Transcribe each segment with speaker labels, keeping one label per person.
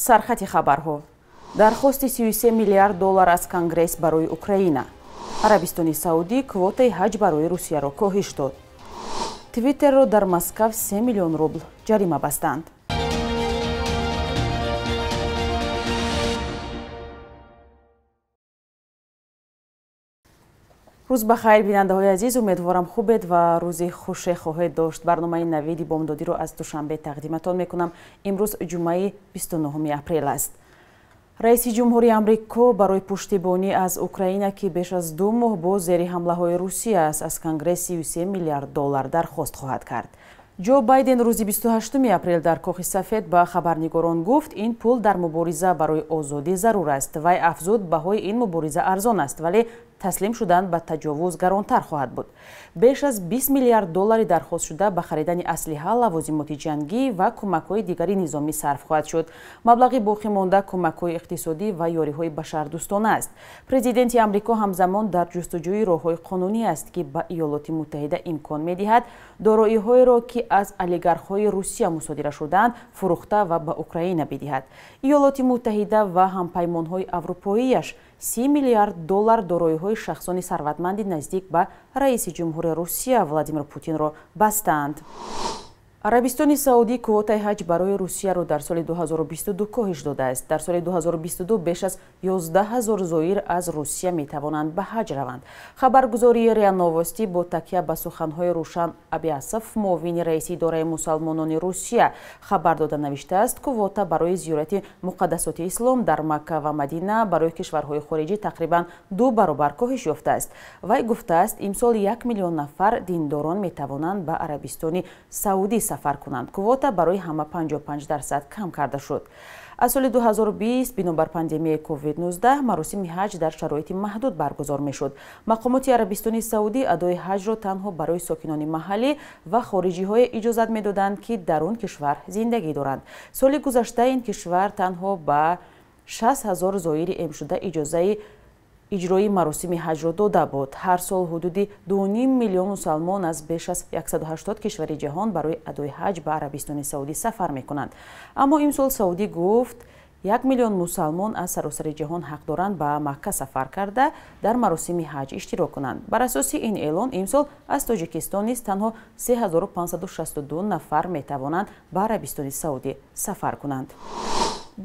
Speaker 1: Сархати хабарҳо. Дархости 33 миллиард доллар аз Конгресс барои Украина. Арабистони Саудӣ квотаи ҳаҷ барои Русияро коҳиш дод. Твиттерро дар Москав 3 миллион рубл ҷарима бастанд. Рӯз ба хайр, бинандаҳои азиз, умедворам хубед ва рӯзи хуше хоҳед дошт. Барномаи навиди бомдодиро аз Душанбе тақдиматон мекунам. Имрӯз ҷумъаи 29 апрел аст. Раиси ҷумҳури Амрико барои пуштибонӣ аз Украина, ки беш аз 2 моҳ боз зери ҳамлаҳои Русия аст, аз Конгресс 33 миллиард доллар дархост хоҳад кард. Ҷо Байден рӯзи 28 апрел дар Кохи Сафед ба хабарнигорон гуфт, ин пул дар мубориза барои озодӣ зарур аст. Вай афзуд, баҳои ин мубориза арзон аст, вале таслим шудан ба таҷовуз гаронтар хоҳад буд. Беш аз 20 миллиард доллари дархостшуда ба харидани аслиҳа, лавозимоти ҷангӣ ва кӯмакҳои дигари низомӣ сарф хоҳад шуд. Маблағи боқӣ монда кӯмакҳои иқтисодӣ ва ёриҳои башардӯстона аст. Президенти Амрико ҳамзамон дар ҷустуҷӯи роҳҳои қонунӣ аст, ки ба Иёлоти Муттаҳида имкон медиҳад дороиҳоеро, ки аз олигархҳои Русия мусодира шудаанд, фурӯхта ва ба Украина бидиҳад. Иёлоти Муттаҳида ва ҳампаймонҳои аврупоияш 30 миллиард доллар дороиҳои шахсони сарватманди наздик ба раиси ҷумҳури Русия Владимир Путинро бастаанд. Арабистони Саудӣ квотаи ҳаҷ барои Русияро дар соли 2022 коҳиш додааст. Дар соли 2022 беш аз 11 ҳазор зоир аз Русия метавонанд ба ҳаҷ раванд. Хабаргузории РИА Новости бо такя ба суханҳои Рушан Абиасов, муовини раиси идораи мусалмонони Русия, хабар дода навиштааст, квота барои зиёрати муқаддасоти ислом дар Макка ва Мадина барои кишварҳои хориҷӣ тақрибан 2 баробар коҳиш ёфтааст. Вай гуфтааст, имсол 1 миллион нафар диндорон метавонанд ба Арабистони Саудӣ сафар кунанд. Квота барои ҳама 55% кам карда шуд. Аз соли 2020 бинобар пандемияи COVID-19 маросими ҳаҷ дар шароити маҳдуд баргузор мешуд. Мақомоти Арабистони Саудӣ адои ҳаҷро танҳо барои сокинони маҳаллӣ ва хориҷиҳое иҷозат медоданд, ки дар он кишвар зиндагӣ доранд. Соли гузашта ин кишвар танҳо ба 60 ҳазор зоири эмшуда иҷозаи иҷрои маросими ҳаҷро дода буд. Ҳар сол ҳудуди 2,5 миллион мусалмон аз беш аз 180 кишвари ҷаҳон барои адои ҳаҷ ба Арабистони Саудӣ сафар мекунанд. Аммо имсол Саудӣ гуфт, 1 миллион мусалмон аз саросари ҷаҳон ҳақ доранд ба Макка сафар карда дар маросими ҳаҷ иштирок кунанд. Бар асоси ин эълон имсол аз Тоҷикистон низ танҳо 3562 нафар метавонанд ба Арабистони Саудӣ сафар кунанд.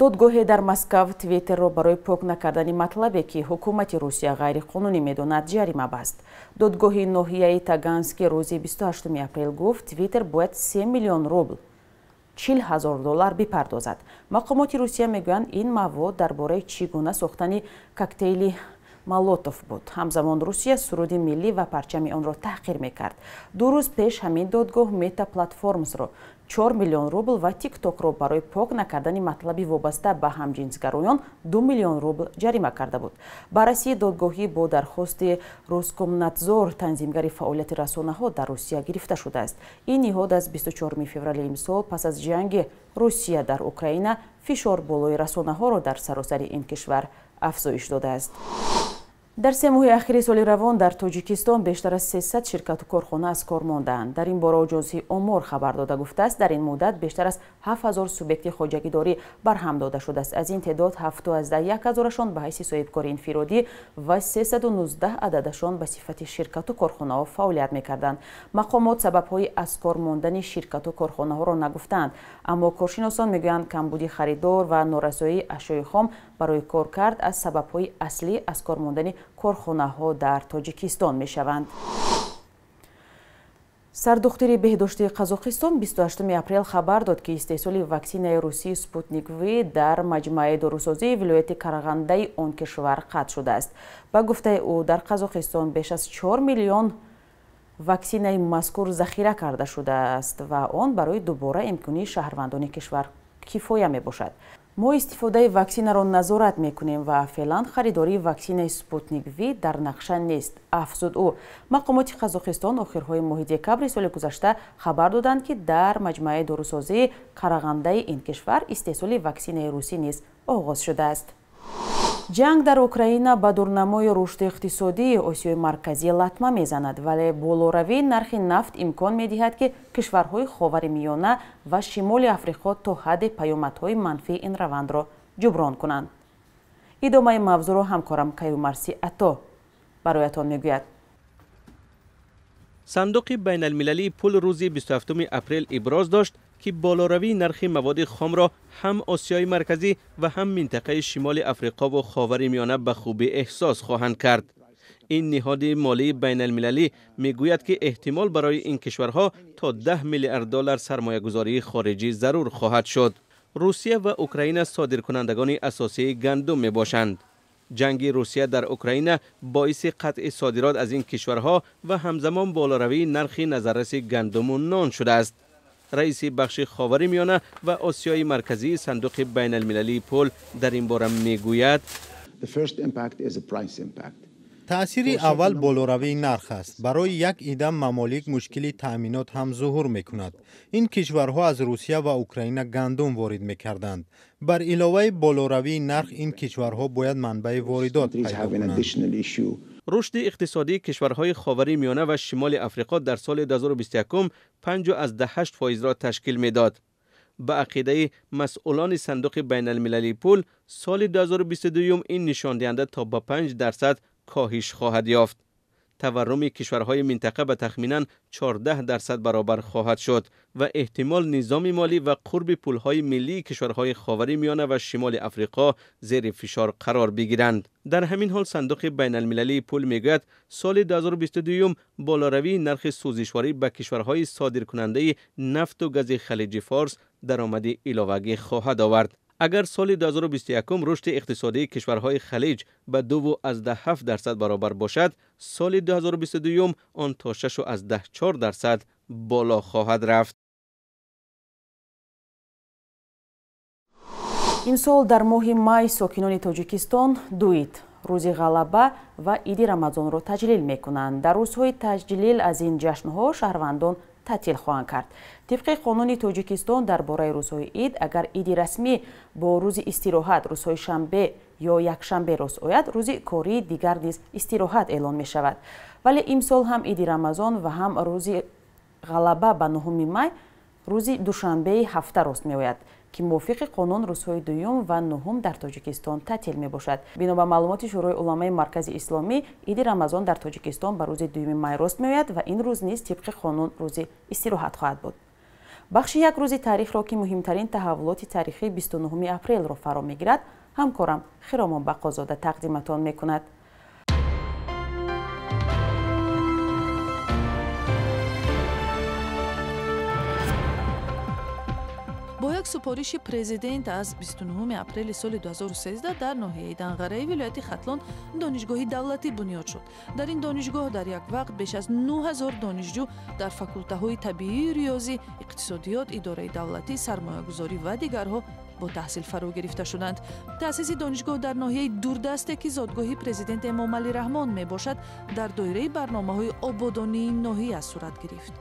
Speaker 1: Додгоҳе дар Москав Твиттерро барои пок накардани матлабе, ки ҳукумати Русия ғайриқонунӣ медонад, ҷарима баст. Додгоҳи ноҳияи Таганский рӯзи 28 апрел гуфт, Твиттер бояд 3 миллион рубл 40 ҳазор доллар бипардозад. Мақомоти Русия мегӯянд, ин мавод дар бораи чӣ гуна сохтани коктейли Молотов буд. Ҳамзамон Русия суруди миллӣ ва парчами онро таҳқир мекард. 2 рӯз пеш ҳамин додгоҳ Мета Платформсро 4 миллион рубл ва Тиктокро барои пок накардани матлаби вобаста ба ҳамҷинсгароён 2 миллион рубл ҷарима карда буд. Баррасии додгоҳӣ бо дархости Роскомнадзор, танзимгари фаъолияти расонаҳо дар Русия, гирифта шудааст. Ин ниҳод аз 24 феврали имсол пас аз ҷанги Русия дар Украина фишор болои расонаҳоро дар саросари ин кишвар афзоиш додааст. Дар 3 моҳи ахири соли равон дар Тоҷикистон бештар аз 300 ширкату корхона аз кор мондаанд. Дар ин бора Оҷонсии Омор хабар дода гуфтааст, дар ин муддат бештар аз 7000 субъекти хоҷагидорӣ барҳам дода шудааст. Аз ин теъдод 71 ҳазорашон ба ҳайси соҳибкори инфиродӣ ва 319 ададашон ба сифати ширкату корхонаҳо фаъолият мекарданд. Мақомот сабабҳои аз кор мондани ширкату корхонаҳоро нагуфтаанд, аммо коршиносон мегӯянд, камбуди харидор ва норасоии ашёи хом барои коркард аз сабабҳои аслӣ аз кор мондани корхонаҳо дар Тоҷикистон мешаванд. Сардухтири беҳдошти Қазоқистон 28 апрел хабар дод, ки истеҳсоли ваксинаи русии Спутник В дар маҷмӯаи дорусозии вилояти Карағандаи он кишвар қатъ шудааст. Ба гуфтаи ӯ, дар Қазоқистон беш аз 4 миллион ваксинаи мазкур захира карда шудааст ва он барои дубора имконии шаҳрвандони кишвар кифоя мебошад. Мо истифодаи ваксинаро назорат мекунем ва феълан харидории ваксинаи Спутник В дар нақша нест, афзуд ӯ. Мақомоти Қазоқистон охирҳои моҳи декабри соли гузашта хабар доданд, ки дар маҷмӯаи дорусозии Карағандаи ин кишвар истеҳсоли ваксинаи русӣ низ оғоз шудааст. Ҷанг дар Украина ба дурнамои рушди иқтисодии Осиёи Марказӣ латма мезанад, вале болоравии нархи нафт имкон медиҳад, ки кишварҳои Ховари Миёна ва Шимоли Африқо то ҳадде паёмадҳои манфии ин равандро ҷуброн кунанд. Идомаи мавзӯъро ҳамкорам Каюмарси Ато бароятон мегӯяд.
Speaker 2: Сандуқи байналмилалии пул рӯзи 27 апрел иброз дошт, ки болоравии нархи маводи хомро ҳам Осиёи Марказӣ ва ҳам минтақаи Шимоли Африқо ва Ховари Миёна ба хубӣ эҳсос хоҳанд кард. Ин ниҳоди молии байналмилалӣ мегӯяд, ки эҳтимол барои ин кишварҳо то 10 миллиард доллар сармоягузории хориҷӣ зарур хоҳад шуд. Русия ва Украина содиркунандагони асосии гандум мебошанд. Ҷанги Русия дар Украина боиси қатъи содирот аз ин кишварҳо ва ҳамзамон болоравии нархи назарраси гандуму нон шудааст. Раиси бахши Ховари Миёна ва Осиёи Марказии Сандуқи байналмилалии пул дар ин бора мегӯяд:
Speaker 3: Таъсири аввал болоравии нарх аст. Барои як ида мамолик мушкили таъминот ҳам зуҳур мекунад. Ин кишварҳо аз Русия ва Украина гандум ворид мекарданд. Бар иловаи болоравии нарх ин кишварҳо бояд манбаи воридот пайдо кунанд.
Speaker 2: Рушди иқтисодии кишварҳои Ховари Миёна ва Шимоли Африқо дар соли 2021 5,8 фоизро ташкил медод. Ба ақидаи масъулони Сандуқи байналмилалии пул, соли 2022 ин нишондиҳанда то ба 5% коҳиш хоҳад ёфт. Таварруми кишварҳои минтақа ба тахминан 14% баробар хоҳад шуд ва эҳтимол низоми молӣ ва қурби пулҳои миллии кишварҳои Ховари Миёна ва Шимоли Африқо зери фишор қарор бигиранд. Дар ҳамин ҳол Сандуқи байналмилалии пул мегӯяд, соли 2022 болоравии нархи сӯзишворӣ ба кишварҳои содиркунандаи нафту гази Халиҷи Форс даромади иловагӣ хоҳад овард. Агар соли 2021 рушди иқтисодии кишварҳои Халиҷ ба 2,7% баробар бошад, соли 2022 он то 6,4% боло хоҳад рафт.
Speaker 1: Имсол дар моҳи май сокинони Тоҷикистон ду ид, рӯзи ғалаба ва иди Рамазонро таҷлил мекунанд. Дар рӯзҳои таҷлил аз ин ҷашнҳо шаҳрвандон таътил хоҳанд кард. Тибқи қонуни Тоҷикистон дар бораи рӯзҳои ид, агар иди расмӣ бо рӯзи истироҳат рӯзҳои шанбе ё якшанбе рост ояд, рӯзи кории дигар низ истироҳат эълон мешавад. Вале имсол ҳам иди Рамазон ва ҳам рӯзи ғалаба ба 9 май рӯзи душанбеи ҳафта рост меояд, ки мувофиқи қонун рӯзҳои дуюм ва нуҳум дар Тоҷикистон таътил мебошад. Бино ба маълумоти Шӯрои уламои Маркази Исломӣ, иди Рамазон дар Тоҷикистон ба рӯзи 2 май рост меояд ва ин рӯз низ тибқи қонун рӯзи истироҳат хоҳад буд. Бахши як рӯзи таърихро, ки муҳимтарин таҳаввулоти таърихии 29 апрелро фаро мегирад, ҳамкорам Хиромон Бақозода тақдиматон мекунад.
Speaker 4: Бо як супориши президент аз 29 апрели соли 2013 дар ноҳияи Данғараи вилояти Хатлон донишгоҳи давлатӣ бунёд шуд. Дар ин донишгоҳ дар як вақт беш аз 9000 донишҷӯ дар факултаҳои табиӣ, риёзӣ, иқтисодиёт, идораи давлатӣ, сармоягузорӣ ва дигарҳо бо таҳсил фаро гирифта шуданд. Таъсиси донишгоҳ дар ноҳияи дурдасте, ки зодгоҳи президент Эмомалӣ Раҳмон мебошад, дар доираи барномаҳои ободонии ноҳия сурат гирифт.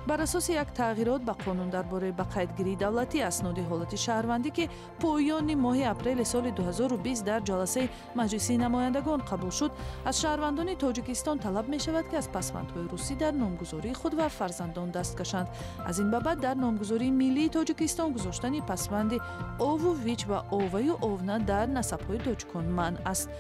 Speaker 4: Бар асоси як тағйирот ба қонун дар бораи ба қайдгирии давлатӣ асноди ҳолати шаҳрвандӣ, ки поёни моҳи апрели соли 2020 дар ҷаласаи Маҷлиси намояндагон қабул шуд, аз шаҳрвандони Тоҷикистон талаб мешавад, ки аз пасвандҳои русӣ дар номгузории худ ва фарзандон даст кашанд. Аз ин ба баъд дар номгузории миллии Тоҷикистон гузоштани пасванди ову вич ва оваю овна дар насабҳои тоҷикон манъ аст.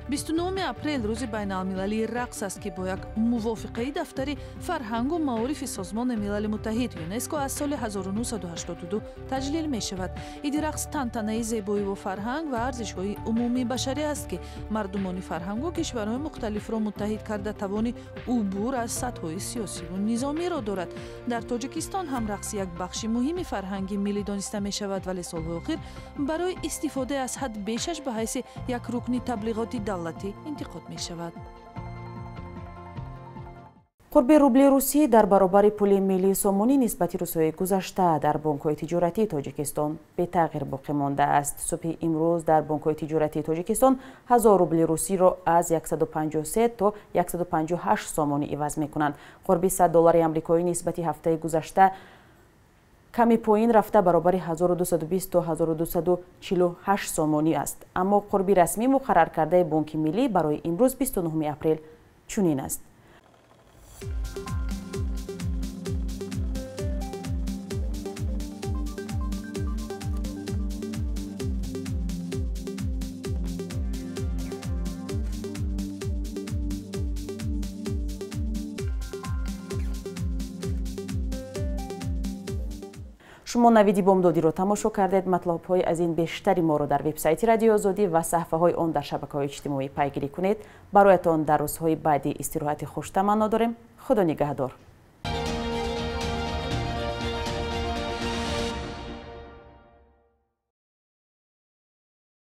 Speaker 4: 29 апрел рӯзи байналмилалии рақс аст, ки бо як мувофиқаи дафтари фарҳангу маорифи Созмони Милали Муттаҳид ЮНЕСКО аз соли 1982 таҷлил мешавад. Иди рақс тантанаи зебоиву фарҳанг ва арзишҳои умумии башарӣ аст, ки мардумони фарҳангу кишварҳои мухталифро муттаҳид карда тавони убур аз сатҳҳои сиёсиву низомиро дорад. Дар Тоҷикистон ҳам рақс як бахши муҳими фарҳанги миллӣ дониста мешавад, вале солҳои охир барои истифодаи аз ҳад бешаш ба ҳайси як рукни таблиғоти давлатӣ интиқод мешавад.
Speaker 1: Қурби рубли русӣ дар баробари пули миллии сомонӣ нисбати рӯзҳои гузашта дар бонкҳои тиҷоратии Тоҷикистон бетағйир боқӣ мондааст. Субҳи имрӯз дар бонкҳои тиҷоратии Тоҷикистон 1000 рубли русиро аз 153 то 158 сомонӣ иваз мекунанд. Қурби 100 доллари амрикоӣ нисбати ҳафтаи гузашта Ками поин рафта баробари 1220 то 1248 сомонӣ аст. Аммо қурби расмӣ муқаррар кардаи Бонки Миллӣ барои имрӯз 29 апрел чунин аст. Шумо Навиди бомдодиро тамошо кардед. Матлабҳои аз ин бештари моро дар вебсайти Радиои Озодӣ ва саҳифаҳои он дар шабакаҳои иҷтимоӣ пайгирӣ кунед. Бароятон дар рӯзҳои баъдӣ истироҳати хуш таманно дорем. Худо нигаҳдор.